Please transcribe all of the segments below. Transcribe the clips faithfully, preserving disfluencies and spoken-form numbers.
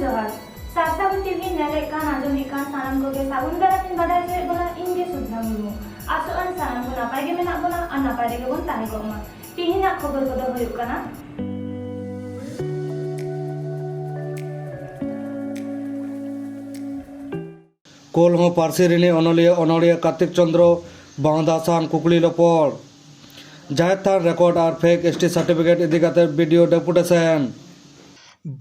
ᱡᱚᱦᱟᱨ᱾ ᱥᱟᱨᱥᱟᱜᱩᱱ ᱴᱤᱵᱷᱤ ᱧᱮᱞᱮᱫ ᱠᱟᱱ, ᱟᱸᱡᱚᱢᱮᱫ ᱠᱟᱱ ᱥᱟᱱᱟᱢ ᱠᱚᱜᱮ ᱥᱟᱹᱜᱩᱱ ᱫᱟᱨᱟᱢ ᱤᱧ ᱵᱟᱰᱟᱭ ᱦᱚᱪᱚᱭᱮᱫ ᱵᱚᱱᱟ, ᱤᱧ ᱜᱮ ᱥᱩᱫᱷᱟ ᱢᱩᱨᱢᱩ᱾ ᱟᱥᱚᱜ ᱟᱹᱧ ᱥᱟᱱᱟᱢ ᱠᱚ ᱱᱟᱯᱟᱭ ᱜᱮ ᱢᱮᱱᱟᱜ ᱵᱚᱱᱟ ᱟᱨ ᱱᱟᱯᱟᱭ ᱨᱮᱜᱮ ᱵᱚᱱ ᱛᱟᱦᱮᱸ ᱠᱚᱜ ᱢᱟ᱾ ᱛᱤᱦᱤᱧᱟᱜ ᱠᱷᱚᱵᱚᱨ ᱠᱚᱫᱚ ᱦᱩᱭᱩᱜ ᱠᱟᱱᱟ᱾ ᱠᱳᱞ ᱦᱚᱸ ᱯᱟᱹᱨᱥᱤ ᱨᱤᱱᱤᱡ ᱚᱱᱚᱞᱤᱭᱟᱹ ᱚᱱᱚᱲᱦᱤᱭᱟᱹ ᱠᱟᱨᱛᱤᱠ ᱪᱚᱸᱫᱽᱨᱚ ᱵᱟᱸᱫᱟ ᱥᱟᱝ ᱠᱩᱠᱞᱤ ᱨᱚᱯᱚᱲ᱾ ᱡᱟᱦᱮᱨ ᱛᱷᱟᱱ ᱨᱮᱠᱚᱨᱰ ᱟᱨ ᱯᱷᱮᱠ ᱮᱥ ᱴᱤ ᱥᱟᱨᱴᱤᱯᱷᱤᱠᱮᱴ ᱤᱫᱤ ᱠᱟᱛᱮ ᱵᱤ ᱰᱤ ᱳ ᱰᱮᱯᱩᱴᱮᱥᱚᱱ᱾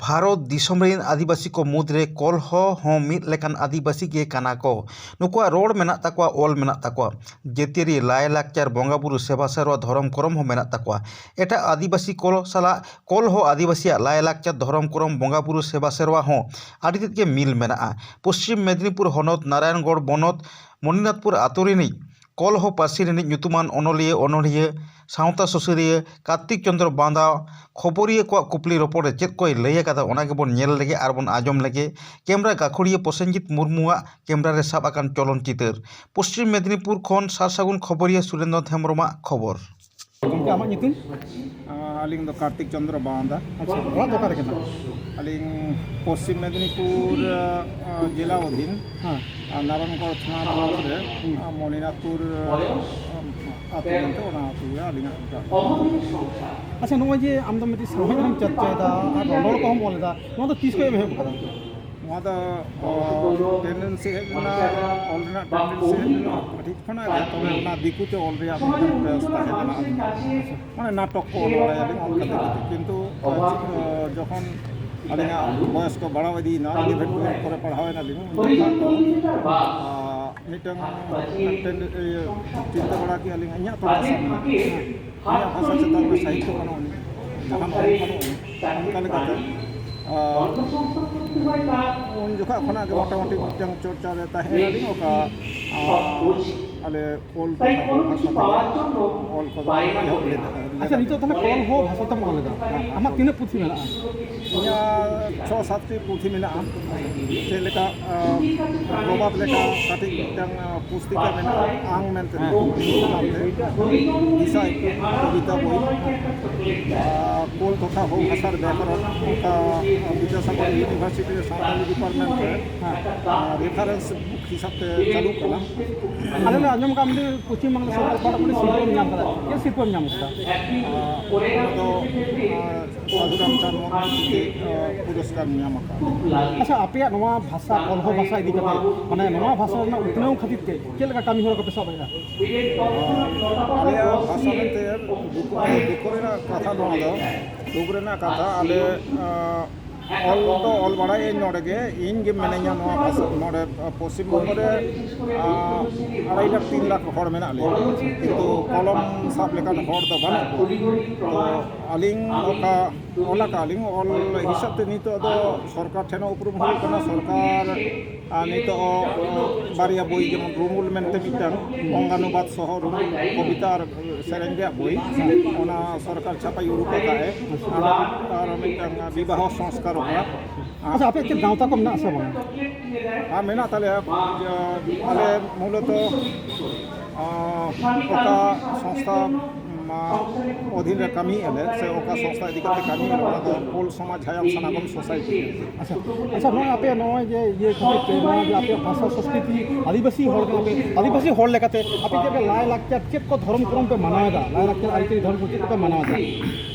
ᱵᱷᱟᱨᱚᱛ ᱫᱤᱥᱚᱢ ᱨᱮᱱ ᱟᱹᱫᱤᱵᱟᱹᱥᱤ ᱠᱚ ᱢᱩᱫᱽᱨᱮ ᱠᱳᱞᱦᱚ ᱦᱚᱸ ᱢᱤᱫ ᱞᱮᱠᱟᱱ ᱟᱹᱫᱤᱵᱟᱹᱥᱤ ᱜᱮ ᱠᱟᱱᱟ ᱠᱚ᱾ ᱱᱩᱠᱩᱣᱟᱜ ᱨᱚᱲ ᱢᱮᱱᱟᱜ ᱛᱟᱠᱚᱣᱟ, ᱚᱞ ᱢᱮᱱᱟᱜ ᱛᱟᱠᱚᱣᱟ, ᱡᱟᱹᱛᱤᱭᱟᱹᱨᱤ ᱞᱟᱭᱼᱞᱟᱠᱪᱟᱨ, ᱵᱚᱸᱜᱟᱼᱵᱩᱨᱩ, ᱥᱮᱵᱟ ᱥᱮᱨᱣᱟ, ᱫᱷᱚᱨᱚᱢ ᱠᱚᱨᱚᱢ ᱦᱚᱸ ᱢᱮᱱᱟᱜ ᱛᱟᱠᱚᱣᱟ᱾ ᱮᱴᱟᱜ ᱟᱹᱫᱤᱵᱟᱹᱥᱤ ᱠᱚ ᱥᱟᱞᱟᱜ ᱠᱳᱞᱦᱚ ᱟᱹᱫᱤᱵᱟᱹᱥᱤᱭᱟᱜ ᱞᱟᱭᱼᱞᱟᱠᱪᱟᱨ, ᱫᱷᱚᱨᱚᱢ ᱠᱚᱨᱚᱢ, ᱵᱚᱸᱜᱟᱼᱵᱩᱨᱩ, ᱥᱮᱵᱟ ᱥᱮᱨᱣᱟ ᱦᱚᱸ ᱟᱹᱰᱤ ᱛᱮᱫ ᱜᱮ ᱢᱤᱞ ᱢᱮᱱᱟᱜᱼᱟ᱾ ᱯᱚᱥᱪᱤᱢ ᱢᱮᱫᱽᱱᱤᱯᱩᱨ ᱦᱚᱱᱚᱛ, ᱱᱟᱨᱟᱭᱚᱱᱜᱚᱲ ᱵᱚᱱᱚᱛ, ᱢᱚᱱᱤᱱᱟᱛᱷᱯᱩᱨ ᱟᱛᱳ ᱨᱤᱱᱤᱡ ᱠᱳᱞᱦᱚ ᱯᱟᱹᱨᱥᱤ ᱨᱤᱱᱤᱡ ᱧᱩᱛᱩᱢᱟᱱ ᱚᱱᱚᱞᱤᱭᱟᱹ, ᱚᱱᱚᱲᱦᱤᱭᱟᱹ, ᱥᱟᱶᱛᱟ ᱥᱩᱥᱟᱹᱨᱤᱭᱟᱹ ᱠᱟᱨᱛᱤᱠ ᱪᱚᱸᱫᱽᱨᱚ ᱵᱟᱸᱫᱟ ᱠᱷᱚᱵᱚᱨᱤᱭᱟᱹ ᱠᱚᱣᱟᱜ ᱠᱩᱠᱞᱤ ᱨᱚᱯᱚᱲ ᱨᱮ ᱪᱮᱫ ᱠᱚᱭ ᱞᱟᱹᱭ ᱟᱠᱟᱫᱟ, ᱚᱱᱟ ᱜᱮᱵᱚᱱ ᱧᱮᱞ ᱞᱮᱜᱮ ᱟᱨ ᱵᱚᱱ ᱟᱸᱡᱚᱢ ᱞᱮᱜᱮ᱾ ᱠᱮᱢᱨᱟ ᱜᱟᱹᱠᱷᱩᱲᱤᱭᱟᱹ ᱯᱨᱚᱥᱮᱱᱡᱤᱛ ᱢᱩᱨᱢᱩᱣᱟᱜ ᱠᱮᱢᱨᱟ ᱨᱮ ᱥᱟᱵ ᱟᱠᱟᱱ ᱪᱚᱞᱚᱱ ᱪᱤᱛᱟᱹᱨ᱾ ᱯᱚᱥᱪᱤᱢ ᱢᱮᱫᱽᱱᱤᱯᱩᱨ ᱠᱷᱚᱱ ᱥᱟᱨᱥᱟᱹᱜᱩᱱ ᱠᱷᱚᱵᱚᱨᱤᱭᱟᱹ ᱥᱩᱨᱮᱱᱫᱨᱚ ᱦᱮᱢᱵᱨᱚᱢᱟᱜ ᱠᱷᱚᱵᱚᱨ᱾ ᱜᱚᱢᱠᱮ, ᱟᱢᱟᱜ ᱧᱩᱛᱩᱢ? ᱟᱹᱞᱤᱧ ᱫᱚ ᱠᱟᱨᱛᱤᱠ ᱪᱚᱸᱫᱽᱨᱚ ᱵᱟᱸᱫᱟ᱾ ᱟᱪᱪᱷᱟ, ᱚᱲᱟᱜ ᱫᱚ ᱚᱠᱟ ᱨᱮ ᱠᱟᱱᱟ? ᱟᱹᱞᱤᱧ ᱯᱚᱥᱪᱤᱢ ᱢᱮᱫᱽᱱᱤᱯᱩᱨ, ᱟᱸ, ᱡᱮᱞᱟ ᱚᱫᱷᱤᱱ, ᱦᱮᱸ᱾ ᱟᱨ ᱱᱟᱨᱟᱭᱚᱱᱜᱚᱲ ᱛᱷᱟᱱᱟ ᱵᱞᱚᱠ ᱨᱮ, ᱦᱩᱸ᱾ ᱟᱸ, ᱢᱚᱱᱤᱱᱟᱛᱷᱯᱩᱨ, ᱟᱸ, ᱟᱹᱛᱩ ᱢᱮᱱᱛᱮ ᱚᱱᱟ ᱟᱹᱛᱩ ᱨᱮ ᱟᱹᱞᱤᱧᱟᱜ ᱚᱲᱟᱜ᱾ ᱟᱪᱪᱷᱟ, ᱱᱚᱜᱼᱚᱭ ᱡᱮ ᱟᱢ ᱫᱚ ᱢᱤᱫᱴᱤᱡ ᱥᱟᱶᱦᱮᱫ ᱨᱮᱢ ᱪᱚᱨᱪᱟᱭᱮᱫᱟ ᱟᱨ ᱨᱚᱱᱚᱲ ᱠᱚᱦᱚᱸᱢ ᱚᱞ ᱮᱫᱟ, ᱱᱚᱣᱟ ᱫᱚ ᱛᱤᱥ ᱠᱷᱚᱱ ᱮᱢ ᱮᱦᱚᱵ ᱟᱠᱟᱫᱟ? ᱱᱚᱣᱟ ᱫᱚ, ᱚ, ᱴᱮᱱᱰᱮᱱᱥᱤ ᱦᱮᱡ ᱞᱮᱱᱟ, ᱚᱞ ᱨᱮᱱᱟᱜ ᱴᱮᱱᱰᱮᱱᱥᱤ ᱦᱮᱡ ᱞᱮᱱᱟ ᱠᱟᱹᱴᱤᱡ ᱠᱷᱚᱱᱟᱜ ᱜᱮ, ᱛᱚᱵᱮ ᱚᱱᱟ ᱫᱤᱠᱩ ᱛᱮ ᱚᱞ ᱨᱮᱭᱟᱜ ᱢᱤᱫᱴᱟᱝ ᱯᱨᱚᱭᱟᱥ ᱛᱟᱦᱮᱸ ᱠᱟᱱᱟ᱾ ᱢᱟᱱᱮ ᱱᱟᱴᱚᱠ ᱠᱚ ᱚᱞ ᱵᱟᱲᱟᱭᱟᱞᱤᱧ ᱚᱱᱠᱟ ᱛᱮᱜᱮ᱾ ᱠᱤᱱᱛᱩ, ᱚ, ᱡᱚᱠᱷᱚᱱ ᱟᱹᱞᱤᱧᱟᱜ ᱵᱚᱭᱚᱥ ᱠᱚ ᱵᱟᱲᱟᱣ ᱤᱫᱤᱭᱮᱱᱟ, ᱤᱞᱮᱵᱷᱮᱱ ᱴᱩᱭᱮᱞᱵᱷ ᱠᱚᱨᱮ ᱯᱟᱲᱦᱟᱣ ᱮᱱᱟᱞᱤᱧ, ᱩᱱ ᱡᱚᱠᱷᱚᱱ, ᱟ, ᱢᱤᱫᱴᱟᱝ ᱴᱮᱱᱰ-, ᱤᱭᱟᱹ, ᱪᱤᱱᱛᱟᱹ ᱵᱟᱲᱟ ᱠᱮᱜᱼᱟ ᱞᱤᱧ, ᱤᱧᱟᱹᱜ ᱛᱚ ᱵᱷᱟᱥᱟ ᱢᱮᱱᱟᱜᱼᱟ᱾ ᱤᱧᱟᱹᱜ ᱵᱷᱟᱥᱟ ᱪᱮᱛᱟᱱ ᱨᱮ ᱥᱟᱦᱤᱛᱛᱚ ᱵᱟᱹᱱᱩᱜ ᱟᱹᱱᱤᱡ, ᱡᱟᱦᱟᱱ ᱚᱞ ᱵᱟᱹᱱᱩᱜ ᱟᱹᱱᱤᱡ᱾ ᱚᱱᱠᱟ ᱞᱮᱠᱟᱛᱮ, ᱟᱨ, ᱩᱱ ᱡᱚᱠᱷᱚᱱ ᱠᱷᱚᱱᱟᱜ ᱜᱮ ᱢᱚᱴᱟᱢᱩᱴᱤ ᱢᱤᱫᱴᱟᱝ ᱪᱚᱨᱪᱟ ᱨᱮ ᱛᱟᱦᱮᱸ ᱮᱱᱟᱞᱤᱧ᱾ ᱚᱠᱟ, ᱟᱨ, ᱟᱞᱮ ᱚᱞ ᱵᱷᱟᱥᱟ ᱛᱮ ᱚᱞ ᱠᱚᱫᱚ ᱮᱦᱚᱵ ᱞᱮᱫᱟ, ᱟᱪᱪᱷᱟ, ᱱᱤᱛᱚᱜ ᱛᱟᱦᱚᱞᱮ ᱠᱚᱞ ᱦᱚᱸ ᱵᱷᱟᱥᱟ ᱛᱮᱢ ᱚᱞ ᱮᱫᱟ, ᱟᱢᱟᱜ ᱛᱤᱱᱟᱹᱜ ᱯᱩᱛᱷᱤ ᱢᱮᱱᱟᱜᱼᱟ? ᱤᱧᱟᱹᱜ ᱪᱷᱚ ᱥᱟᱛᱴᱤ ᱯᱩᱛᱷᱤ ᱢᱮᱱᱟᱜᱼᱟ᱾ ᱪᱮᱫ ᱞᱮᱠᱟ, ᱟᱸ, ᱯᱨᱚᱵᱟᱫᱽ ᱞᱮᱠᱟ ᱠᱟᱹᱴᱤᱡ ᱢᱤᱫᱴᱟᱝ, ᱟᱸ, ᱯᱩᱥᱛᱤᱠᱟ ᱢᱮᱱᱟᱜᱼᱟ, ᱟᱝ ᱢᱮᱱᱛᱮ ᱦᱮᱸ᱾ ᱧᱩᱛᱩᱢ ᱛᱮ, ᱫᱤᱥᱟᱹ ᱠᱚᱵᱤᱛᱟ ᱵᱳᱭ, ᱟᱨ ᱠᱳᱞ ᱛᱚᱛᱷᱟ ᱦᱚᱲ ᱵᱷᱟᱥᱟᱨ ᱵᱮᱠᱚᱨᱚᱱ, ᱚᱱᱠᱟ, ᱟᱸ, ᱵᱤᱫᱽᱫᱟᱥᱟᱜᱚᱨ ᱤᱭᱩᱱᱤᱵᱷᱟᱨᱥᱤᱴᱤ ᱨᱮ ᱥᱟᱱᱛᱟᱲᱤ ᱰᱤᱯᱟᱨᱴᱢᱮᱱᱴ ᱨᱮ, ᱦᱮᱸ᱾ ᱟᱸ, ᱨᱮᱯᱷᱟᱨᱮᱱᱥ ᱵᱩᱠ ᱦᱤᱥᱟᱹᱵ ᱛᱮ ᱪᱟᱹᱞᱩᱜ ᱠᱟᱱᱟ᱾ ᱟᱞᱮ ᱞᱮ ᱟᱸᱡᱚᱢ ᱠᱟᱜ ᱢᱤᱫᱴᱤᱡ ᱯᱚᱥᱪᱤᱢ ᱵᱟᱝᱞᱟ ᱥᱚᱨᱠᱟᱨ ᱯᱟᱦᱴᱟ ᱠᱷᱚᱱ ᱥᱤᱨᱯᱟᱹᱢ ᱧᱟᱢ ᱠᱟᱫᱟ᱾ ᱪᱮᱫ ᱥᱤᱨᱯᱟᱹᱢ ᱧᱟᱢ ᱠᱟᱫᱟ? ᱟᱸ, ᱚᱱᱟ ᱫᱚ, ᱟᱸ, ᱥᱟᱫᱷᱩ ᱨᱟᱢᱪᱟᱸᱫᱽ ᱢᱩᱨᱢᱩ ᱛᱮ, ᱟᱸ, ᱯᱩᱨᱚᱥᱠᱟᱨ ᱧᱟᱢ ᱟᱠᱟᱫ᱾ ᱟᱪᱪᱷᱟ, ᱟᱯᱮᱭᱟᱜ ᱱᱚᱣᱟ ᱵᱷᱟᱥᱟ, ᱠᱚᱞᱦᱚ ᱵᱷᱟᱥᱟ ᱤᱫᱤ ᱠᱟᱛᱮ, ᱢᱟᱱᱮ, ᱱᱚᱣᱟ ᱵᱷᱟᱥᱟ ᱨᱮᱱᱟᱜ ᱩᱛᱱᱟᱹᱣ ᱠᱷᱟᱹᱛᱤᱨ ᱛᱮ ᱪᱮᱫ ᱞᱮᱠᱟ ᱠᱟᱹᱢᱤ ᱦᱚᱨᱟ ᱠᱚᱯᱮ ᱥᱟᱵ ᱮᱫᱟ? ᱟᱸ, ᱟᱞᱮᱭᱟᱜ ᱵᱷᱟᱥᱟ ᱢᱮᱱᱛᱮ ᱫᱩᱠ, ᱫᱩᱠ ᱨᱮᱱᱟᱜ ᱠᱟᱛᱷᱟ ᱱᱚᱣᱟ ᱫᱚ, ᱫᱩᱠ ᱨᱮᱱᱟᱜ ᱠᱟᱛᱷᱟ, ᱟᱞᱮ, ᱟᱸ, ᱚᱞ ᱫᱚ ᱚᱞ ᱵᱟᱲᱟᱭᱟᱹᱧ ᱱᱚᱰᱮ ᱜᱮ, ᱤᱧ ᱜᱮ ᱢᱤᱱᱟᱹᱧᱟ ᱱᱚᱣᱟ ᱵᱷᱟᱥᱟ, ᱱᱚᱰᱮ ᱯᱚᱥᱪᱤᱢ ᱵᱚᱝᱜᱚ ᱨᱮ, ᱟᱸ, ᱟᱲᱟᱭ ᱞᱟᱠᱷ ᱛᱤᱱ ᱞᱟᱠᱷ ᱦᱚᱲ ᱢᱮᱱᱟᱜ ᱞᱮᱭᱟ, ᱠᱤᱱᱛᱩ ᱠᱚᱞᱚᱢ ᱥᱟᱵ ᱞᱮᱠᱟᱱ ᱦᱚᱲ ᱫᱚ ᱵᱟᱹᱱᱩᱜ ᱠᱚᱣᱟ᱾ ᱛᱚ ᱟᱹᱞᱤᱧ ᱚᱠᱟ ᱚᱞ ᱟᱠᱟᱫ ᱞᱤᱧ, ᱚᱞ ᱦᱤᱥᱟᱹᱵ ᱛᱮ ᱱᱤᱛᱚᱜ ᱫᱚ ᱥᱚᱨᱠᱟᱨ ᱴᱷᱮᱱ ᱦᱚᱸ ᱩᱯᱨᱩᱢ ᱦᱩᱭᱩᱜ ᱠᱟᱱᱟ, ᱥᱚᱨᱠᱟᱨ ᱟᱨ ᱱᱤᱛᱚᱜ ᱵᱟᱨᱭᱟ ᱵᱳᱭ, ᱡᱮᱢᱚᱱ ᱨᱩᱢᱩᱞ ᱢᱮᱱᱛᱮ ᱢᱤᱫᱴᱟᱝ ᱚᱝᱜᱟᱱᱩᱵᱟᱫ ᱥᱚᱦᱚ ᱨᱩᱢᱩᱞ ᱠᱚᱵᱤᱛᱟ ᱟᱨ ᱥᱮᱨᱮᱧ ᱨᱮᱭᱟᱜ ᱵᱳᱭ, ᱚᱱᱟ ᱥᱚᱨᱠᱟᱨ ᱪᱷᱟᱯᱟᱭ ᱩᱰᱩᱠ ᱟᱠᱟᱫ ᱮ, ᱟᱨ, ᱟᱨ ᱢᱤᱫᱴᱟᱝ ᱵᱤᱵᱟᱦᱚ ᱥᱚᱝᱥᱠᱟᱨ ᱚᱲᱟᱜ᱾ ᱟᱪᱪᱷᱟ, ᱟᱯᱮ ᱪᱮᱫ ᱜᱟᱶᱛᱟ ᱠᱚ ᱢᱮᱱᱟᱜ ᱟᱥᱮ ᱵᱟᱝ? ᱦᱮᱸ, ᱢᱮᱱᱟᱜ ᱛᱟᱞᱮᱭᱟ᱾ ᱟᱞᱮ ᱢᱩᱞᱚᱛᱚ, ᱟᱸ, ᱚᱠᱟ ᱥᱚᱝᱥᱛᱷᱟ, ᱢᱟ, ᱚᱫᱷᱤᱱ ᱨᱮ ᱠᱟᱹᱢᱤᱭᱮᱫᱼᱟ ᱞᱮ, ᱥᱮ ᱚᱠᱟ ᱥᱚᱝᱥᱛᱷᱟ ᱤᱫᱤ ᱠᱟᱛᱮ ᱠᱟᱹᱢᱤᱭᱮᱫᱼᱟ ᱞᱮ, ᱚᱱᱟ ᱫᱚ ᱠᱳᱞ ᱥᱚᱢᱟᱡᱽ ᱦᱟᱭᱟᱢ ᱥᱟᱱᱟᱜᱚᱢ ᱥᱳᱥᱟᱭᱴᱤ᱾ ᱟᱪᱪᱷᱟ, ᱟᱪᱪᱷᱟ, ᱱᱚᱜᱼᱚᱭ ᱟᱯᱮ ᱱᱚᱜᱼᱚᱭ ᱡᱮ ᱤᱭᱟᱹ ᱠᱷᱟᱹᱛᱤᱨ ᱛᱮ, ᱱᱚᱜᱼᱚᱭ ᱡᱮ ᱟᱯᱮᱭᱟᱜ ᱵᱷᱟᱥᱟ ᱥᱚᱥᱠᱨᱤᱛᱤ, ᱟᱹᱫᱤᱵᱟᱹᱥᱤ ᱦᱚᱲ ᱠᱟᱱᱟ ᱯᱮ, ᱟᱹᱫᱤᱵᱟᱹᱥᱤ ᱦᱚᱲ ᱞᱮᱠᱟᱛᱮ ᱟᱯᱮ ᱪᱮᱫ ᱞᱮᱠᱟ ᱞᱟᱭ ᱞᱟᱠᱪᱟᱨ, ᱪᱮᱫ ᱠᱚ ᱫᱷᱚᱨᱚᱢ ᱠᱚᱨᱚᱢ ᱯᱮ ᱢᱟᱱᱟᱣ ᱮᱫᱟ? ᱞᱟᱭ ᱞᱟᱠᱪᱟᱨ ᱟᱹᱨᱤᱪᱟᱹᱞᱤ ᱫᱷᱚᱨᱚᱢ ᱠᱚ ᱪᱮᱫ ᱠᱚᱯᱮ ᱢᱟᱱᱟᱣ ᱮᱫᱟ?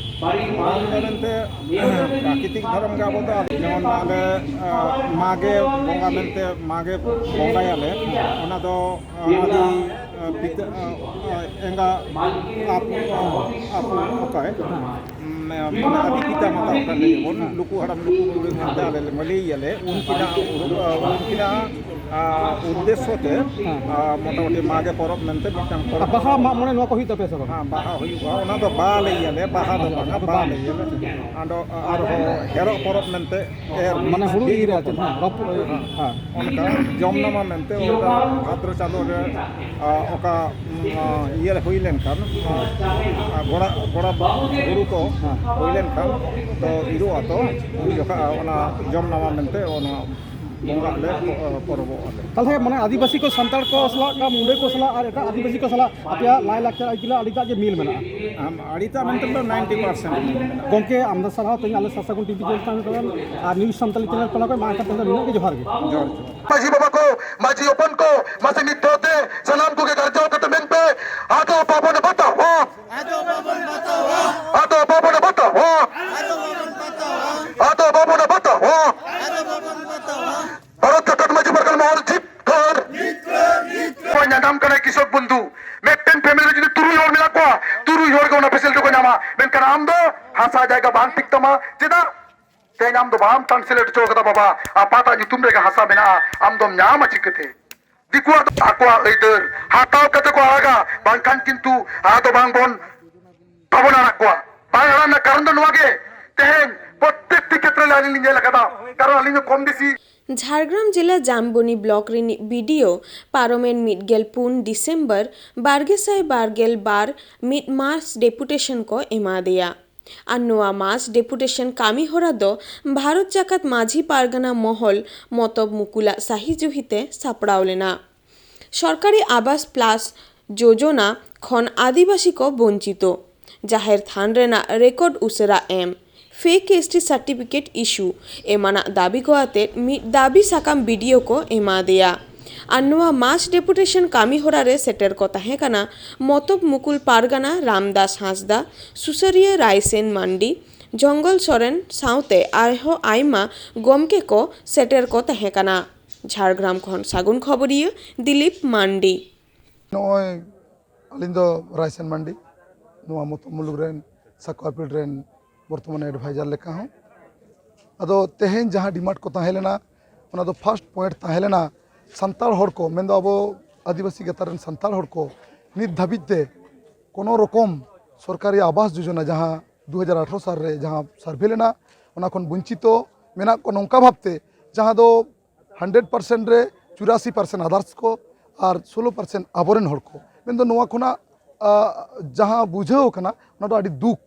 ᱫᱷᱚᱨᱚᱢ ᱫᱚ ᱢᱮᱱᱛᱮ ᱯᱨᱟᱠᱨᱤᱛᱤᱠ ᱫᱷᱚᱨᱚᱢ ᱜᱮ ᱟᱵᱚ ᱫᱚ, ᱡᱮᱢᱚᱱ ᱟᱞᱮ, ᱟᱸ, ᱢᱟᱜᱮ ᱵᱚᱸᱜᱟ ᱢᱮᱱᱛᱮ ᱢᱟᱜᱮ ᱵᱚᱸᱜᱟᱭᱟᱞᱮ, ᱚᱱᱟ ᱫᱚ, ᱟᱸ, ᱟᱹᱰᱤ, ᱟᱸ, ᱯᱤᱛᱟᱹ, ᱟᱸ, ᱟᱸ, ᱮᱸᱜᱟ ᱟᱯ-, ᱟᱸ, ᱟᱯ-, ᱚᱠᱚᱭ? ᱩᱸ, ᱢᱟᱱᱮ ᱟᱹᱰᱤ ᱯᱤᱛᱟ ᱢᱟᱛᱟ ᱚᱠᱟ ᱞᱟᱹᱭ ᱟᱵᱚᱱ, ᱞᱩᱠᱩ ᱦᱟᱲᱟᱢ ᱞᱩᱠᱩ ᱵᱩᱲᱦᱤ ᱢᱮᱱᱛᱮ ᱟᱞᱮ ᱞᱮ ᱢᱟᱹᱞᱤᱭ ᱜᱮᱭᱟᱞᱮ᱾ ᱩᱱᱠᱤᱱᱟᱜ ᱩᱨᱩ-, ᱩᱱᱠᱤᱱᱟᱜ, ᱟ, ᱩᱫᱽᱫᱮᱥᱥᱚ ᱛᱮ, ᱦᱮᱸ᱾ ᱟ, ᱢᱚᱴᱟᱢᱩᱴᱤ ᱢᱟᱜᱮ ᱯᱚᱨᱚᱵᱽ ᱢᱮᱱᱛᱮ ᱢᱤᱫᱴᱟᱝ ᱯᱚᱨᱚᱵᱽ᱾ ᱟᱨ ᱵᱟᱦᱟ ᱢᱟᱜ ᱢᱚᱬᱮ ᱱᱚᱣᱟ ᱠᱚ ᱦᱩᱭᱩᱜ ᱛᱟᱯᱮᱭᱟ ᱥᱮ ᱵᱟᱝ? ᱦᱮᱸ, ᱵᱟᱦᱟ ᱦᱩᱭᱩᱜᱼᱟ᱾ ᱚᱱᱟ ᱫᱚ ᱵᱟ ᱞᱟᱹᱭ ᱜᱮᱭᱟᱞᱮ, ᱵᱟᱦᱟ ᱫᱚ ᱟᱪᱪᱷᱟ, ᱵᱟᱝᱟ, ᱟᱪᱪᱷᱟ, ᱵᱟ ᱵᱟᱝ᱾ ᱞᱟᱹᱭ ᱜᱮᱭᱟᱞᱮ᱾ ᱟᱫᱚ ᱟᱨᱦᱚᱸ ᱮᱨᱚᱜ ᱯᱚᱨᱚᱵᱽ ᱢᱮᱱᱛᱮ ᱮᱨ ᱢᱟᱱᱮ ᱦᱩᱲᱩ ᱵᱤᱡᱽ ᱤᱨ ᱟᱨ ᱪᱮᱫ, ᱦᱮᱸ, ᱨᱚᱯᱚ-, ᱦᱮᱸ᱾ ᱦᱮᱸ᱾ ᱚᱱᱠᱟ ᱡᱚᱢ ᱱᱟᱢᱟ ᱢᱮᱱᱛᱮ ᱚᱱᱠᱟ ᱵᱷᱟᱫᱨᱚ ᱪᱟᱸᱫᱳ ᱨᱮ, ᱟ, ᱚᱠᱟ, ᱩᱢ, ᱟ, ᱤᱭᱟᱹ ᱨᱮ ᱦᱩᱭ ᱞᱮᱱᱠᱷᱟᱱ, ᱟ, ᱜᱚᱲᱟ, ᱜᱚᱲᱟ ᱦᱩᱲᱩ ᱠᱚ ᱦᱮᱸ᱾ ᱦᱩᱭ ᱞᱮᱱᱠᱷᱟᱱ ᱛᱚ ᱤᱨᱚᱜ ᱟᱛᱚ, ᱩᱱ ᱡᱚᱠᱷᱟ ᱚᱱᱟ ᱡᱚᱢ ᱱᱟᱢᱟ ᱢᱮᱱᱛᱮ ᱚᱱᱟ ᱵᱚᱸᱜᱟᱜ ᱞᱮ ᱯᱚ-, ᱯᱚᱨᱚᱵᱚᱜ ᱟᱞᱮ᱾ ᱛᱟᱦᱞᱮ ᱢᱟᱱᱮ ᱟᱹᱫᱤᱵᱟᱹᱥᱤ ᱠᱚ ᱥᱟᱱᱛᱟᱲ ᱠᱚ ᱥᱟᱞᱟᱜ, ᱢᱩᱸᱰᱟᱹ ᱠᱚ ᱥᱟᱞᱟᱜ ᱟᱨ ᱮᱴᱟᱜ ᱟᱹᱫᱤᱵᱟᱹᱥᱤ ᱠᱚ ᱥᱟᱞᱟᱜ ᱟᱯᱮᱭᱟᱜ ᱞᱟᱭᱼᱞᱟᱠᱪᱟᱨ ᱟᱹᱨᱤᱪᱟᱹᱞᱤ ᱟᱹᱰᱤᱴᱟᱜ ᱜᱮ ᱢᱤᱞ ᱢᱮᱱᱟᱜᱼᱟ᱾ ᱟᱢ ᱟᱹᱰᱤᱴᱟᱜ ᱢᱮᱱᱛᱮ ᱫᱚ ninety percent ᱢᱮᱱᱟᱜᱼᱟ᱾ ᱜᱚᱢᱠᱮ, ᱟᱢᱫᱟ ᱥᱟᱨᱦᱟᱣ ᱛᱮᱦᱮᱧ ᱟᱞᱮ ᱥᱟᱥᱟᱜᱩᱱ ᱴᱤᱵᱷᱤ ᱪᱮᱱᱮᱞ ᱠᱷᱚᱱ ᱟᱨ ᱱᱤᱭᱩᱡᱽ ᱥᱟᱱᱛᱟᱞᱤ ᱪᱮᱱᱮᱞ ᱯᱟᱦᱴᱟ ᱠᱷᱚᱱ ᱢᱟ ᱮᱱᱠᱷᱟᱱ ᱛᱮᱦᱮᱧ ᱫᱚ ᱱᱤᱱᱟᱹᱜ ᱜᱮ, ᱡᱚᱦᱟᱨ ᱜᱮ᱾ ᱡᱚᱦᱟᱨ, ᱡᱚᱦᱟᱨ᱾ ᱢᱟᱹᱡᱷᱤ ᱵᱟᱵᱟ ᱠᱚ, ᱢᱟᱹᱡᱷᱤ ᱦᱚᱯᱚᱱ ᱠᱚ, ᱢᱟᱥᱮ ᱢᱤᱫ ᱫᱷᱟᱣ ᱛᱮ ᱥᱟᱱᱟᱢ ᱠᱚᱜᱮ ᱜᱟᱨᱡᱟᱣ ᱠᱟᱛᱮ ᱢᱮᱱ ᱯᱮ, ᱟᱫᱚ ᱵᱟᱵᱚᱱ ᱵᱟᱛᱟᱣᱟ᱾ ᱟᱫᱚ ᱵᱟᱵᱚᱱ ᱵᱟᱛᱟᱣᱟ᱾ ᱟᱫᱚ ᱵᱟᱵᱚᱱ ᱵᱟᱛᱟᱣᱟ᱾ ᱟᱫᱚ ᱵᱟᱵᱚᱱ ᱵᱟᱛᱟᱣᱟ᱾ ᱟᱫᱚ ᱵᱟᱵᱚᱱ ᱵᱟᱛᱟᱣᱟ᱾ ᱟᱫᱚ ᱵᱟᱵᱚᱱ ᱵᱟᱛᱟᱣᱟ᱾ ᱵᱷᱟᱨᱚᱛ ᱡᱟᱠᱟᱛ ᱢᱟᱹᱡᱷᱤ ᱯᱟᱨᱜᱟᱱᱟ ᱢᱚᱦᱚᱞ ᱡᱤᱛᱠᱟᱹᱨ᱾ ᱡᱤᱛᱠᱟᱹᱨ, ᱡᱤᱛᱠᱟᱹᱨ᱾ ᱠᱚ ᱧᱟᱧᱟᱢ ᱠᱟᱱᱟ ᱠᱤᱥᱚᱠ ᱵᱚᱱᱫᱷᱩ᱾ ᱢᱤᱫᱴᱮᱱ family ᱨᱮ ᱡᱩᱫᱤ ᱛᱩᱨᱩᱭ ᱦᱚᱲ ᱢᱮᱱᱟᱜ ᱠᱚᱣᱟ, ᱛᱩᱨᱩᱭ ᱦᱚᱲ ᱜᱮ ᱚᱱᱟ facility ᱠᱚ ᱧᱟᱢᱟ᱾ ᱢᱮᱱᱠᱷᱟᱱ ᱟᱢ ᱫᱚ ᱦᱟᱥᱟ ᱡᱟᱭᱜᱟ ᱵᱟᱝ ᱴᱷᱤᱠ ᱛᱟᱢᱟ᱾ ᱪᱮᱫᱟᱜ? ᱛᱮᱦᱮᱧ ᱟᱢ ᱫᱚ ᱵᱟᱢ translate ᱦᱚᱪᱚ ᱠᱟᱫᱟ ᱵᱟᱵᱟ, ᱟᱯᱟᱛᱟᱜ ᱧᱩᱛᱩᱢ ᱨᱮᱜᱮ ᱦᱟᱥᱟ ᱢᱮᱱᱟᱜᱼᱟ, ᱟᱢ ᱫᱚᱢ ᱧᱟᱢᱟ ᱪᱤᱠᱟᱹᱛᱮ? ᱫᱤᱠᱩᱣᱟᱜ ᱫᱚ ᱟᱠᱚᱣᱟᱜ ᱟᱹᱭᱫᱟᱹᱨ ᱦᱟᱛᱟᱣ ᱠᱟᱛᱮ ᱠᱚ ᱟᱲᱟᱜᱟ, ᱵᱟᱝᱠᱷᱟᱱ ᱠᱤᱱᱛᱩ ᱟᱲᱟᱜ ᱫᱚ ᱵᱟᱝ ᱵᱚᱱ, ᱵᱟᱵᱚᱱ ᱟᱲᱟᱜ ᱠᱚᱣᱟ᱾ ᱵᱟᱝ ᱟᱲᱟᱜ ᱨᱮᱱᱟᱜ ᱠᱟᱨᱚᱱ ᱫᱚ ᱱᱚᱣᱟ ᱜᱮ, ᱛᱮᱦᱮᱧ ᱯᱨᱚᱛᱛᱮᱠᱴᱤ ᱠᱷᱮᱛᱨᱮ ᱨᱮ ᱟᱹᱞᱤᱧ ᱞᱤᱧ ᱧᱮᱞ ᱟᱠᱟᱫᱟ, ᱠᱟᱨᱚᱱ ᱟᱹᱞᱤᱧ ᱫᱚ ᱠᱚᱢ ᱵᱮᱥᱤ ᱡᱷᱟᱲᱜᱨᱟᱢ ᱡᱮᱞᱟ ᱡᱟᱢᱵᱚᱱᱤ ᱵᱞᱚᱠ ᱨᱤᱱᱤᱡ ᱵᱤᱰᱤᱳ ᱯᱟᱨᱚᱢᱮᱱ ᱢᱤᱫ ᱜᱮᱞ ᱯᱩᱱ ᱰᱤᱥᱮᱢᱵᱚᱨ ᱵᱟᱨ ᱜᱮᱥᱟᱭ ᱵᱟᱨ ᱜᱮᱞ ᱵᱟᱨ ᱢᱤᱫ ᱢᱟᱥ ᱰᱮᱯᱩᱴᱮᱥᱚᱱ ᱠᱚ ᱮᱢᱟ ᱫᱮᱭᱟ᱾ ᱟᱨ ᱱᱚᱣᱟ ᱢᱟᱥ ᱰᱮᱯᱩᱴᱮᱥᱚᱱ ᱠᱟᱹᱢᱤ ᱦᱚᱨᱟ ᱫᱚ ᱵᱷᱟᱨᱚᱛ ᱡᱟᱠᱟᱛ ᱢᱟᱹᱡᱷᱤ ᱯᱟᱨᱜᱟᱱᱟ ᱢᱚᱦᱚᱞ ᱢᱚᱛᱚᱵ ᱢᱩᱠᱩᱞᱟᱜ ᱥᱟᱹᱦᱤ ᱡᱩᱦᱤᱛᱮ ᱥᱟᱯᱲᱟᱣ ᱞᱮᱱᱟ᱾ ᱥᱚᱨᱠᱟᱨᱤ ᱟᱵᱟᱥ ᱯᱞᱟᱥ ᱡᱳᱡᱚᱱᱟ ᱠᱷᱚᱱ ᱟᱹᱫᱤᱵᱟᱹᱥᱤ ᱠᱚ ᱵᱚᱧᱪᱤᱛᱚ᱾ ᱡᱟᱦᱮᱨ ᱛᱷᱟᱱ ᱨᱮᱱᱟᱜ ᱨᱮᱠᱚᱨᱰ ᱩᱥᱟᱹᱨᱟ ᱮᱢ, fake S T certificate issue ᱮᱢᱟᱱᱟᱜ ᱫᱟᱹᱵᱤ ᱠᱚ ᱟᱛᱮ ᱢᱤᱫ ᱫᱟᱹᱵᱤ ᱥᱟᱠᱟᱢ ᱵᱤᱰᱤᱳ ᱠᱚ ᱮᱢᱟ ᱫᱮᱭᱟ᱾ ᱟᱨ ᱱᱚᱣᱟ ᱢᱟᱥ ᱰᱮᱯᱩᱴᱮᱥᱚᱱ ᱠᱟᱹᱢᱤ ᱦᱚᱨᱟ ᱨᱮ ᱥᱮᱴᱮᱨ ᱠᱚ ᱛᱟᱦᱮᱸ ᱠᱟᱱᱟ ᱢᱚᱛᱚᱵ ᱢᱩᱠᱩᱞ ᱯᱟᱨᱜᱟᱱᱟ ᱨᱟᱢᱫᱟᱥ ᱦᱟᱸᱥᱫᱟ, ᱥᱩᱥᱟᱹᱨᱤᱭᱟᱹ ᱨᱟᱭᱥᱮᱱ ᱢᱟᱱᱰᱤ, ᱡᱚᱝᱜᱚᱞ ᱥᱚᱨᱮᱱ ᱥᱟᱶᱛᱮ ᱟᱨᱦᱚᱸ ᱟᱭᱢᱟ ᱜᱚᱢᱠᱮ ᱠᱚ ᱥᱮᱴᱮᱨ ᱠᱚ ᱛᱟᱦᱮᱸ ᱠᱟᱱᱟ᱾ ᱡᱷᱟᱲᱜᱨᱟᱢ ᱠᱷᱚᱱ ᱥᱟᱹᱜᱩᱱ ᱠᱷᱚᱵᱚᱨᱤᱭᱟᱹ ᱫᱤᱞᱤᱯ ᱢᱟᱱᱰᱤ᱾ ᱱᱚᱜᱼᱚᱭ ᱟᱹᱞᱤᱧ ᱫᱚ ᱨᱟᱭᱥᱮᱱ ᱢᱟᱱᱰᱤ, ᱱᱚᱣᱟ ᱢᱚᱛᱚᱵ ᱢᱩᱞᱩᱠ ᱨᱮᱱ ᱥᱟᱠᱣᱟ ᱯᱤᱲ ᱨᱮᱱ ᱵᱚᱨᱛᱚᱢᱟᱱ ᱮᱰᱵᱷᱟᱭᱡᱟᱨ ᱞᱮᱠᱟ ᱦᱚᱸ᱾ ᱟᱫᱚ ᱛᱮᱦᱮᱧ ᱡᱟᱦᱟᱸ ᱰᱤᱢᱟᱱᱰ ᱠᱚ ᱛᱟᱦᱮᱸ ᱞᱮᱱᱟ, ᱚᱱᱟ ᱫᱚ ᱯᱷᱟᱥᱴ ᱯᱚᱭᱮᱱᱴ ᱛᱟᱦᱮᱸ ᱞᱮᱱᱟ, ᱥᱟᱱᱛᱟᱲ ᱦᱚᱲ ᱠᱚ, ᱢᱮᱱᱫᱚ ᱟᱵᱚ ᱟᱹᱫᱤᱵᱟᱹᱥᱤ ᱜᱟᱛᱟᱠ ᱨᱮᱱ ᱥᱟᱱᱛᱟᱲ ᱦᱚᱲ ᱠᱚ ᱱᱤᱛ ᱫᱷᱟᱹᱵᱤᱡ ᱛᱮ ᱠᱳᱱᱳ ᱨᱚᱠᱚᱢ ᱥᱚᱨᱠᱟᱨᱤ ᱟᱵᱟᱥ ᱡᱳᱡᱚᱱᱟ, ᱡᱟᱦᱟᱸ ᱫᱩ ᱦᱟᱡᱟᱨ ᱟᱴᱷᱨᱚ ᱥᱟᱞ ᱨᱮ ᱡᱟᱦᱟᱸ ᱥᱟᱨᱵᱷᱮ ᱞᱮᱱᱟ, ᱚᱱᱟ ᱠᱷᱚᱱ ᱵᱚᱧᱪᱤᱛᱚ ᱢᱮᱱᱟᱜ ᱠᱚᱣᱟ ᱱᱚᱝᱠᱟ ᱵᱷᱟᱵᱽᱛᱮ, ᱡᱟᱦᱟᱸ ᱫᱚ ᱦᱟᱱᱰᱨᱮᱰ ᱯᱟᱨᱥᱮᱱᱴ ᱨᱮ ᱪᱩᱨᱟᱥᱤ ᱯᱟᱨᱥᱮᱱᱴ ᱟᱫᱟᱨᱥ ᱠᱚ ᱟᱨ ᱥᱳᱞᱳ ᱯᱟᱨᱥᱮᱱᱴ ᱟᱵᱚᱨᱮᱱ ᱦᱚᱲ ᱠᱚ᱾ ᱢᱮᱱᱫᱚ ᱱᱚᱣᱟ ᱠᱷᱚᱱᱟᱜ, ᱟ, ᱡᱟᱦᱟᱸ ᱵᱩᱡᱷᱟᱹᱣ ᱠᱟᱱᱟ, ᱚᱱᱟ ᱫᱚ ᱟᱹᱰᱤ ᱫᱩᱠ᱾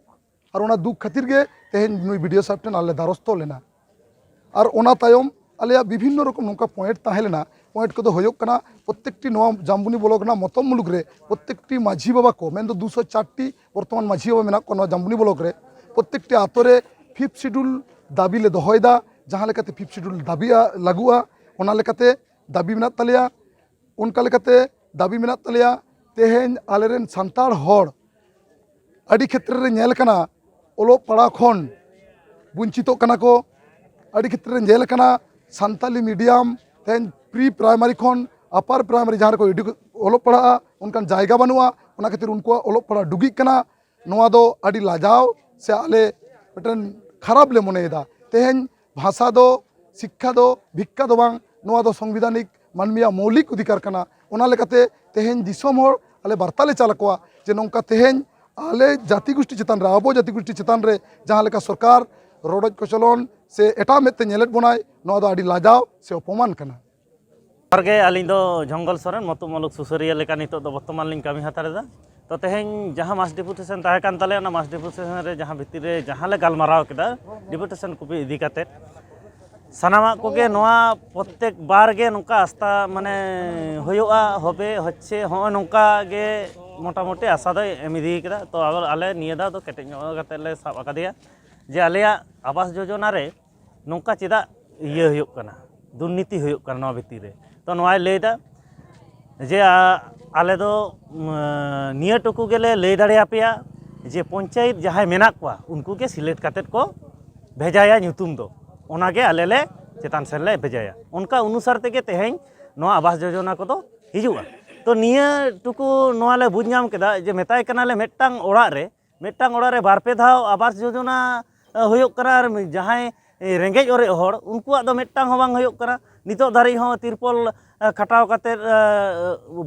ᱟᱨ ᱚᱱᱟ ᱫᱩᱠ ᱠᱷᱟᱹᱛᱤᱨ ᱜᱮ ᱛᱮᱦᱮᱧ ᱱᱩᱭ ᱵᱤ ᱰᱤ ᱳ ᱥᱟᱦᱮᱵ ᱴᱷᱮᱱ ᱟᱞᱮ ᱫᱟᱨᱚᱥᱛᱚ ᱞᱮᱱᱟ᱾ ᱟᱨ ᱚᱱᱟ ᱛᱟᱭᱚᱢ ᱟᱞᱮᱭᱟᱜ ᱵᱤᱵᱷᱤᱱᱱᱚ ᱨᱚᱠᱚᱢ ᱱᱚᱝᱠᱟ ᱯᱚᱭᱮᱱᱴ ᱛᱟᱦᱮᱸ ᱞᱮᱱᱟ᱾ ᱯᱚᱭᱮᱱᱴ ᱠᱚᱫᱚ ᱦᱩᱭᱩᱜ ᱠᱟᱱᱟ, ᱯᱨᱚᱛᱛᱮᱠᱴᱤ ᱱᱚᱣᱟ ᱡᱟᱢᱵᱩᱱᱤ ᱵᱞᱚᱠ ᱨᱮᱱᱟᱜ ᱢᱚᱛᱚᱢ ᱢᱩᱞᱩᱠ ᱨᱮ ᱯᱨᱚᱛᱛᱮᱠᱴᱤ ᱢᱟᱹᱡᱷᱤ ᱵᱟᱵᱟ ᱠᱚ, ᱢᱮᱱᱫᱚ ᱫᱩᱥᱚ ᱪᱟᱨ ᱴᱤ ᱵᱚᱨᱛᱚᱢᱟᱱ ᱢᱟᱹᱡᱷᱤ ᱵᱟᱵᱟ ᱢᱮᱱᱟᱜ ᱠᱚᱣᱟ ᱱᱚᱣᱟ ᱡᱟᱢᱵᱩᱱᱤ ᱵᱞᱚᱠ ᱨᱮ, ᱯᱨᱚᱛᱛᱮᱠᱴᱤ ᱟᱛᱳ ᱨᱮ ᱯᱷᱤᱯᱛᱷ ᱥᱤᱰᱩᱞ ᱫᱟᱹᱵᱤ ᱞᱮ ᱫᱚᱦᱚᱭᱮᱫᱟ᱾ ᱡᱟᱦᱟᱸ ᱞᱮᱠᱟᱛᱮ ᱯᱷᱤᱯᱛᱷ ᱥᱤᱰᱩᱞ ᱫᱟᱹᱵᱤᱜᱼᱟ, ᱞᱟᱹᱜᱩᱜᱼᱟ, ᱚᱱᱟ ᱞᱮᱠᱟᱛᱮ ᱫᱟᱹᱵᱤ ᱢᱮᱱᱟᱜ ᱛᱟᱞᱮᱭᱟ᱾ ᱚᱱᱠᱟ ᱞᱮᱠᱟᱛᱮ ᱫᱟᱹᱵᱤ ᱢᱮᱱᱟᱜ ᱛᱟᱞᱮᱭᱟ, ᱛᱮᱦᱮᱧ ᱟᱞᱮᱨᱮᱱ ᱥᱟᱱᱛᱟᱲ ᱦᱚᱲ ᱟᱹᱰᱤ ᱠᱷᱮᱛᱨᱮ ᱨᱮ ᱧᱮᱞ ᱠᱟᱱᱟ, ᱚᱞᱚᱜ ᱯᱟᱲᱦᱟᱣ ᱠᱷᱚᱱ ᱵᱚᱧᱪᱤᱛᱚᱜ ᱠᱟᱱᱟ ᱠᱚ᱾ ᱟᱹᱰᱤ ᱠᱷᱮᱛᱨᱮ ᱨᱮ ᱧᱮᱞ ᱠᱟᱱᱟ, ᱥᱟᱱᱛᱟᱞᱤ ᱢᱤᱰᱤᱭᱟᱢ ᱛᱮᱦᱮᱧ ᱯᱨᱤ ᱯᱨᱟᱭᱢᱟᱨᱤ ᱠᱷᱚᱱ ᱟᱯᱟᱨ ᱯᱨᱟᱭᱢᱟᱨᱤ ᱡᱟᱦᱟᱸ ᱨᱮᱠᱚ ᱮᱰᱩ-, ᱚᱞᱚᱜ ᱯᱟᱲᱦᱟᱜᱼᱟ, ᱚᱱᱠᱟᱱ ᱡᱟᱭᱜᱟ ᱵᱟᱹᱱᱩᱜᱼᱟ᱾ ᱚᱱᱟ ᱠᱷᱟᱹᱛᱤᱨ ᱩᱱᱠᱩᱣᱟᱜ ᱚᱞᱚᱜ ᱯᱟᱲᱦᱟᱣ ᱰᱩᱜᱤᱜ ᱠᱟᱱᱟ᱾ ᱱᱚᱣᱟ ᱫᱚ ᱟᱹᱰᱤ ᱞᱟᱡᱟᱣ ᱥᱮ ᱟᱞᱮ ᱢᱤᱫᱴᱮᱱ ᱠᱷᱟᱨᱟᱯ ᱞᱮ ᱢᱚᱱᱮᱭᱮᱫᱟ᱾ ᱛᱮᱦᱮᱧ ᱵᱷᱟᱥᱟ ᱫᱚ, ᱥᱤᱠᱠᱷᱟ ᱫᱚ ᱵᱷᱤᱠᱠᱷᱟ ᱫᱚ ᱵᱟᱝ, ᱱᱚᱣᱟ ᱫᱚ ᱥᱚᱝᱵᱤᱫᱷᱟᱱᱤᱠ ᱢᱟᱹᱱᱢᱤᱭᱟᱜ ᱢᱳᱣᱞᱤᱠ ᱚᱫᱷᱤᱠᱟᱨ ᱠᱟᱱᱟ᱾ ᱚᱱᱟ ᱞᱮᱠᱟᱛᱮ ᱛᱮᱦᱮᱧ ᱫᱤᱥᱚᱢ ᱦᱚᱲ ᱟᱞᱮ ᱵᱟᱨᱛᱟ ᱞᱮ ᱪᱟᱞ ᱟᱠᱚᱣᱟ ᱡᱮ ᱱᱚᱝᱠᱟ ᱛᱮᱦᱮᱧ ᱟᱞᱮ ᱡᱟᱹᱛᱤ ᱜᱩᱥᱴᱤ ᱪᱮᱛᱟᱱ ᱨᱮ, ᱟᱵᱚ ᱡᱟᱹᱛᱤ ᱜᱩᱥᱴᱤ ᱪᱮᱛᱟᱱ ᱨᱮ ᱡᱟᱦᱟᱸ ᱞᱮᱠᱟ ᱥᱚᱨᱠᱟᱨ ᱨᱚᱰᱚᱡ ᱠᱚᱪᱚᱞᱚᱱ ᱥᱮ ᱮᱴᱟᱜ ᱢᱮᱫ ᱛᱮ ᱧᱮᱞᱮᱫ ᱵᱚᱱᱟᱭ, ᱱᱚᱣᱟ ᱫᱚ ᱟᱹᱰᱤ ᱞᱟᱡᱟᱣ ᱥᱮ ᱚᱯᱚᱢᱟᱱ ᱠᱟᱱᱟ᱾ ᱡᱚᱦᱟᱨ ᱜᱮ, ᱟᱹᱞᱤᱧ ᱫᱚ ᱡᱚᱝᱜᱚᱞ ᱥᱚᱨᱮᱱ, ᱢᱚᱛᱩ ᱢᱩᱞᱩᱠ ᱥᱩᱥᱟᱹᱨᱤᱭᱟᱹ ᱞᱮᱠᱟ ᱱᱤᱛᱚᱜ ᱫᱚ ᱵᱚᱨᱛᱚᱢᱟᱱ ᱞᱤᱧ ᱠᱟᱹᱢᱤ ᱦᱟᱛᱟᱲ ᱮᱫᱟ᱾ ᱛᱚ, ᱛᱮᱦᱮᱧ ᱡᱟᱦᱟᱸ ᱢᱟᱥ ᱰᱮᱯᱩᱴᱮᱥᱚᱱ ᱛᱟᱦᱮᱸ ᱠᱟᱱ ᱛᱟᱞᱮᱭᱟ, ᱚᱱᱟ ᱢᱟᱥ ᱰᱮᱯᱩᱴᱮᱥᱚᱱ ᱨᱮ ᱡᱟᱦᱟᱸ ᱵᱷᱤᱛᱤᱨ ᱨᱮ ᱡᱟᱦᱟᱸ ᱞᱮ ᱜᱟᱞᱢᱟᱨᱟᱣ ᱠᱮᱫᱟ ᱰᱮᱯᱩᱴᱮᱥᱚᱱ ᱠᱚᱯᱤ ᱤᱫᱤ ᱠᱟᱛᱮᱫ, ᱥᱟᱱᱟᱢᱟᱜ ᱠᱚᱜᱮ ᱱᱚᱣᱟ ᱯᱨᱚᱛᱛᱮᱠ ᱵᱟᱨ ᱜᱮ ᱱᱚᱝᱠᱟ ᱟᱥᱛᱟ ᱢᱟᱱᱮ ᱦᱩᱭᱩᱜᱼᱟ, ᱦᱚᱵᱮ, ᱦᱚᱪᱪᱷᱮ, ᱦᱚᱸᱜᱼᱚᱭ ᱱᱚᱝᱠᱟ ᱜᱮ ᱢᱚᱴᱟᱢᱩᱴᱤ ᱟᱥᱟ ᱫᱚᱭ ᱮᱢ ᱤᱫᱤ ᱠᱮᱫᱟ᱾ ᱛᱚ, ᱟᱵᱟᱨ ᱟᱞᱮ ᱱᱤᱭᱟᱹ ᱫᱷᱟᱣ ᱫᱚ ᱠᱮᱴᱮᱡ ᱧᱚᱜ ᱠᱟᱛᱮᱫ ᱞᱮ ᱥᱟᱵ ᱟᱠᱟᱫᱮᱭᱟ ᱡᱮ ᱟᱞᱮᱭᱟᱜ ᱟᱵᱟᱥ ᱡᱳᱡᱚᱱᱟ ᱨᱮ ᱱᱚᱝᱠᱟ ᱪᱮᱫᱟᱜ ᱤᱭᱟᱹ ᱦᱩᱭᱩᱜ ᱠᱟᱱᱟ, ᱫᱩᱨᱱᱤᱛᱤ ᱦᱩᱭᱩᱜ ᱠᱟᱱᱟ ᱱᱚᱣᱟ ᱵᱷᱤᱛᱤᱨ ᱨᱮ᱾ ᱛᱚ, ᱱᱚᱣᱟᱭ ᱞᱟᱹᱭᱫᱟ ᱡᱮ, ᱟ, ᱟᱞᱮ ᱫᱚ, ᱩᱢ, ᱱᱤᱭᱟᱹ ᱴᱩᱠᱩ ᱜᱮᱞᱮ ᱞᱟᱹᱭ ᱫᱟᱲᱮᱭᱟᱯᱮᱭᱟ ᱡᱮ ᱯᱚᱧᱪᱟᱭᱮᱛ ᱡᱟᱦᱟᱸᱭ ᱢᱮᱱᱟᱜ ᱠᱚᱣᱟ, ᱩᱱᱠᱩ ᱜᱮ ᱥᱤᱞᱮᱠᱴ ᱠᱟᱛᱮᱫ ᱠᱚ ᱵᱷᱮᱡᱟᱭᱟ ᱧᱩᱛᱩᱢ ᱫᱚ, ᱚᱱᱟᱜᱮ ᱟᱞᱮ ᱞᱮ ᱪᱮᱛᱟᱱ ᱥᱮᱱ ᱞᱮ ᱵᱷᱮᱡᱟᱭᱟ᱾ ᱚᱱᱠᱟ ᱚᱱᱩᱥᱟᱨ ᱛᱮᱜᱮ ᱛᱮᱦᱮᱧ ᱱᱚᱣᱟ ᱟᱵᱟᱥ ᱡᱳᱡᱚᱱᱟ ᱠᱚᱫᱚ ᱦᱤᱡᱩᱜᱼᱟ᱾ ᱛᱚ, ᱱᱤᱭᱟᱹ ᱴᱩᱠᱩ ᱱᱚᱣᱟ ᱞᱮ ᱵᱩᱡᱽ ᱧᱟᱢ ᱠᱮᱫᱟ ᱡᱮ ᱢᱮᱛᱟᱭ ᱠᱟᱱᱟᱞᱮ ᱢᱤᱫᱴᱟᱝ ᱚᱲᱟᱜ ᱨᱮ ᱢᱤᱫᱴᱟᱝ ᱚᱲᱟᱜ ᱨᱮ ᱵᱟᱨ ᱯᱮ ᱫᱷᱟᱣ ᱟᱵᱟᱥ ᱡᱳᱡᱚᱱᱟ ᱦᱩᱭᱩᱜ ᱠᱟᱱᱟ, ᱟᱨ ᱡᱟᱦᱟᱸᱭ ᱨᱮᱸᱜᱮᱡ ᱚᱨᱮᱡ ᱦᱚᱲ, ᱩᱱᱠᱩᱣᱟᱜ ᱫᱚ ᱢᱤᱫᱴᱟᱝ ᱦᱚᱸ ᱵᱟᱝ ᱦᱩᱭᱩᱜ ᱠᱟᱱᱟ᱾ ᱱᱤᱛᱚᱜ ᱫᱷᱟᱹᱨᱤᱡ ᱦᱚᱸ ᱛᱤᱨᱯᱚᱞ ᱠᱷᱟᱴᱟᱣ ᱠᱟᱛᱮᱫ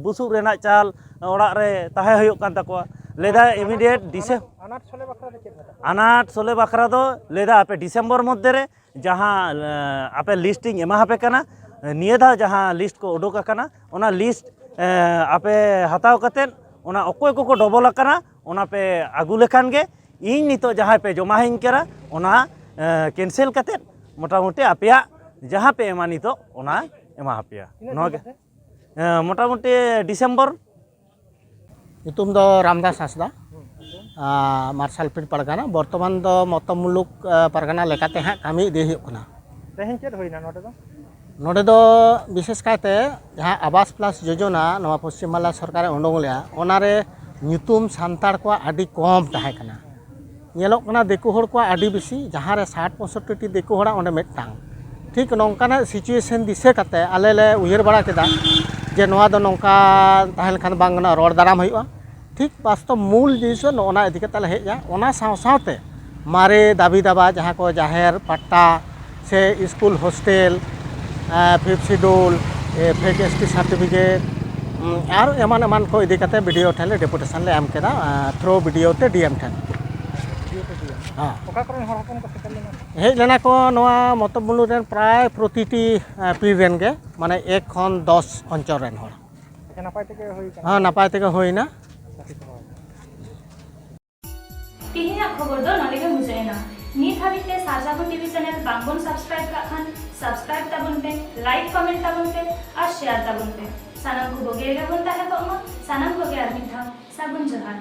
ᱵᱩᱥᱩᱵ ᱨᱮᱱᱟᱜ ᱪᱟᱞ ᱚᱲᱟᱜ ᱨᱮ ᱛᱟᱦᱮᱸ ᱦᱩᱭᱩᱜ ᱠᱟᱱ ᱛᱟᱠᱚᱣᱟ᱾ ᱞᱟᱹᱭᱫᱟ ᱤᱢᱤᱰᱤᱭᱮᱴ ᱰᱤᱥᱮ ᱟᱱᱟᱴ ᱥᱚᱞᱦᱮ ᱵᱟᱠᱷᱨᱟ ᱫᱚ ᱪᱮᱫ ᱢᱮᱱᱟᱜᱼᱟ? ᱟᱱᱟᱴ ᱥᱚᱞᱦᱮ ᱵᱟᱠᱷᱨᱟ ᱫᱚ ᱞᱟᱹᱭᱫᱟ ᱟᱯᱮ ᱰᱤᱥᱮᱢᱵᱚᱨ ᱢᱚᱫᱽᱫᱷᱮ ᱨᱮ ᱡᱟᱦᱟᱸ ᱟᱯᱮ ᱞᱤᱥᱴ ᱤᱧ ᱮᱢᱟ ᱟᱯᱮ ᱠᱟᱱᱟ, ᱱᱤᱭᱟᱹ ᱫᱷᱟᱣ ᱡᱟᱦᱟᱸ ᱞᱤᱥᱴ ᱠᱚ ᱩᱰᱩᱠ ᱟᱠᱟᱱᱟ, ᱚᱱᱟ ᱞᱤᱥᱴ ᱟᱯᱮ ᱦᱟᱛᱟᱣ ᱠᱟᱛᱮᱫ ᱚᱱᱟ ᱚᱠᱚᱭ ᱠᱚᱠᱚ ᱰᱚᱵᱚᱞ ᱟᱠᱟᱱᱟ, ᱚᱱᱟ ᱯᱮ ᱟᱹᱜᱩ ᱞᱮᱠᱷᱟᱱ ᱜᱮ ᱤᱧ ᱱᱤᱛᱚᱜ ᱡᱟᱦᱟᱸᱭ ᱯᱮ ᱡᱚᱢᱟᱦᱟᱹᱧ ᱠᱟᱱᱟ, ᱚᱱᱟ ᱠᱮᱱᱥᱮᱞ ᱠᱟᱛᱮᱫ ᱢᱚᱴᱟᱢᱩᱴᱤ ᱟᱯᱮᱭᱟᱜ ᱡᱟᱦᱟᱸ ᱯᱮ ᱮᱢᱟ ᱱᱤᱛᱚᱜ, ᱚᱱᱟ ᱮᱢᱟ ᱟᱯᱮᱭᱟ᱾ ᱱᱚᱣᱟ ᱜᱮ᱾ ᱢᱚᱴᱟᱢᱩᱴᱤ ᱰᱤᱥᱮᱢᱵᱚᱨ᱾ ᱧᱩᱛᱩᱢ ᱫᱚ ᱨᱟᱢᱫᱟᱥ ᱦᱟᱸᱥᱫᱟ, ᱢᱟᱨᱥᱟᱞᱯᱤᱲ ᱯᱟᱨᱜᱟᱱᱟ᱾ ᱵᱚᱨᱛᱚᱢᱟᱱ ᱫᱚ ᱢᱚᱛᱚ ᱢᱩᱞᱩᱠ ᱯᱟᱨᱜᱟᱱᱟ ᱞᱮᱠᱟᱛᱮ ᱦᱟᱸᱜ ᱠᱟᱹᱢᱤ ᱤᱫᱤ ᱦᱩᱭᱩᱜ ᱠᱟᱱᱟ᱾ ᱛᱮᱦᱮᱧ ᱪᱮᱫ ᱦᱩᱭᱱᱟ ᱱᱚᱰᱮ ᱫᱚ? ᱱᱚᱰᱮ ᱫᱚ ᱵᱤᱥᱮᱥ ᱠᱟᱭᱛᱮ ᱡᱟᱦᱟᱸ ᱟᱵᱟᱥ ᱯᱞᱟᱥ ᱡᱳᱡᱚᱱᱟ ᱱᱚᱣᱟ ᱯᱚᱥᱪᱤᱢ ᱵᱟᱝᱞᱟ ᱥᱚᱨᱠᱟᱨᱮ ᱩᱰᱩᱝ ᱞᱮᱜᱼᱟ, ᱚᱱᱟᱨᱮ ᱧᱩᱛᱩᱢ ᱥᱟᱱᱛᱟᱲ ᱠᱚᱣᱟᱜ ᱟᱹᱰᱤ ᱠᱚᱢ ᱛᱟᱦᱮᱸ ᱠᱟᱱᱟ᱾ ᱧᱮᱞᱚᱜ ᱠᱟᱱᱟ ᱫᱤᱠᱩ ᱦᱚᱲ ᱠᱚᱣᱟᱜ ᱟᱹᱰᱤ ᱵᱮᱥᱤ, ᱡᱟᱦᱟᱸ ᱨᱮ ᱥᱟᱴ ᱯᱚᱸᱭᱥᱚᱴᱴᱤ ᱫᱤᱠᱩ ᱦᱚᱲᱟᱜ ᱚᱸᱰᱮ ᱢᱤᱫᱴᱟᱝ᱾ ᱴᱷᱤᱠ ᱱᱚᱝᱠᱟᱱᱟᱜ ᱥᱤᱪᱩᱭᱮᱥᱚᱱ ᱫᱤᱥᱟᱹ ᱠᱟᱛᱮ ᱟᱞᱮ ᱞᱮ ᱩᱭᱦᱟᱹᱨ ᱵᱟᱲᱟ ᱠᱮᱫᱟ ᱡᱮ ᱱᱚᱣᱟ ᱫᱚ ᱱᱚᱝᱠᱟ ᱛᱟᱦᱮᱸ ᱞᱮᱱᱠᱷᱟᱱ ᱵᱟᱝ ᱜᱟᱱᱚᱜᱼᱟ, ᱨᱚᱲ ᱫᱟᱨᱟᱢ ᱦᱩᱭᱩᱜᱼᱟ᱾ ᱴᱷᱤᱠ ᱵᱟᱥᱛᱚᱵ ᱢᱩᱞ ᱡᱤᱱᱤᱥ ᱫᱚ ᱱᱚᱜᱼᱚ ᱱᱟ ᱤᱫᱤ ᱠᱟᱛᱮ ᱞᱮ ᱦᱮᱡ ᱮᱱᱟ᱾ ᱚᱱᱟ ᱥᱟᱶ ᱥᱟᱶᱛᱮ ᱢᱟᱨᱮ ᱫᱟᱹᱵᱤ ᱫᱟᱵᱟ ᱡᱟᱦᱟᱸ ᱠᱚ ᱡᱟᱦᱮᱨ ᱯᱟᱴᱟ ᱥᱮ school hostel, fifth schedule, fake S T certificate, ᱟᱨ ᱮᱢᱟᱱ ᱮᱢᱟᱱ ᱠᱚ ᱤᱫᱤ ᱠᱟᱛᱮ ᱵᱤ ᱰᱤ ᱳ ᱴᱷᱮᱱ ᱞᱮ ᱰᱮᱯᱩᱴᱮᱥᱚᱱ ᱞᱮ ᱮᱢ ᱠᱮᱫᱟ, ᱛᱷᱨᱩ ᱵᱤ ᱰᱤ ᱳ ᱛᱮ ᱰᱤ ᱮᱢ ᱴᱷᱮᱱ᱾ ᱦᱮᱸ᱾ ᱚᱠᱟ ᱠᱚᱨᱮᱱ ᱦᱚᱲ ᱦᱚᱯᱚᱱ ᱠᱚ ᱥᱮᱴᱮᱨ ᱞᱮᱱᱟ? ᱦᱮᱡ ᱞᱮᱱᱟ ᱠᱚ ᱱᱚᱣᱟ ᱢᱚᱛᱚᱵ ᱢᱩᱞᱩᱠ ᱨᱮᱱ ᱯᱨᱟᱭ ᱯᱨᱚᱛᱤᱴᱤ, ᱮ, ᱯᱤᱲ ᱨᱮᱱ ᱜᱮ, ᱢᱟᱱᱮ ᱮᱠ ᱠᱷᱚᱱ ᱫᱚᱥ ᱚᱧᱪᱚᱞ ᱨᱮᱱ ᱦᱚᱲ᱾ ᱟᱪᱪᱷᱟ, ᱱᱟᱯᱟᱭ ᱛᱮᱜᱮ ᱦᱩᱭ ᱠᱟᱱᱟ? ᱦᱮᱸ, ᱱᱟᱯᱟᱭ ᱛᱮᱜᱮ ᱦᱩᱭᱱᱟ᱾ ᱛᱮᱦᱮᱧᱟᱜ ᱠᱷᱚᱵᱚᱨ ᱫᱚ ᱱᱚᱰᱮ ᱜᱮ ᱢᱩᱪᱟᱹᱫ ᱮᱱᱟ᱾ ᱱᱤᱛ ᱦᱟᱹᱵᱤᱡ ᱛᱮ ᱥᱟᱨᱡᱟ ᱠᱚ ᱴᱤᱵᱷᱤ ᱪᱮᱱᱮᱞ ᱵᱟᱝᱵᱚᱱ ᱥᱟᱵᱥᱠᱨᱟᱭᱤᱵ ᱠᱟᱜ ᱠᱷᱟᱱ, ᱥᱟᱵᱥᱠᱨᱟᱭᱤᱵ ᱛᱟᱵᱚᱱ ᱯᱮ, ᱞᱟᱭᱤᱠ ᱠᱚᱢᱮᱱᱴ ᱛᱟᱵᱚᱱ ᱯᱮ ᱟᱨ ᱥᱮᱭᱟᱨ ᱛᱟᱵᱚᱱ ᱯᱮ᱾ ᱥᱟᱱᱟᱢ ᱠᱚ ᱵᱩᱜᱤ ᱨᱮᱜᱮ ᱵᱚᱱ ᱛᱟᱦᱮᱸ ᱠᱚᱜ ᱢᱟ᱾ ᱥᱟᱱᱟᱢ ᱠᱚᱜᱮ ᱟᱨ ᱢᱤᱫ ᱫᱷᱟᱣ ᱥᱟᱹᱜᱩᱱ ᱡᱚᱦᱟᱨ᱾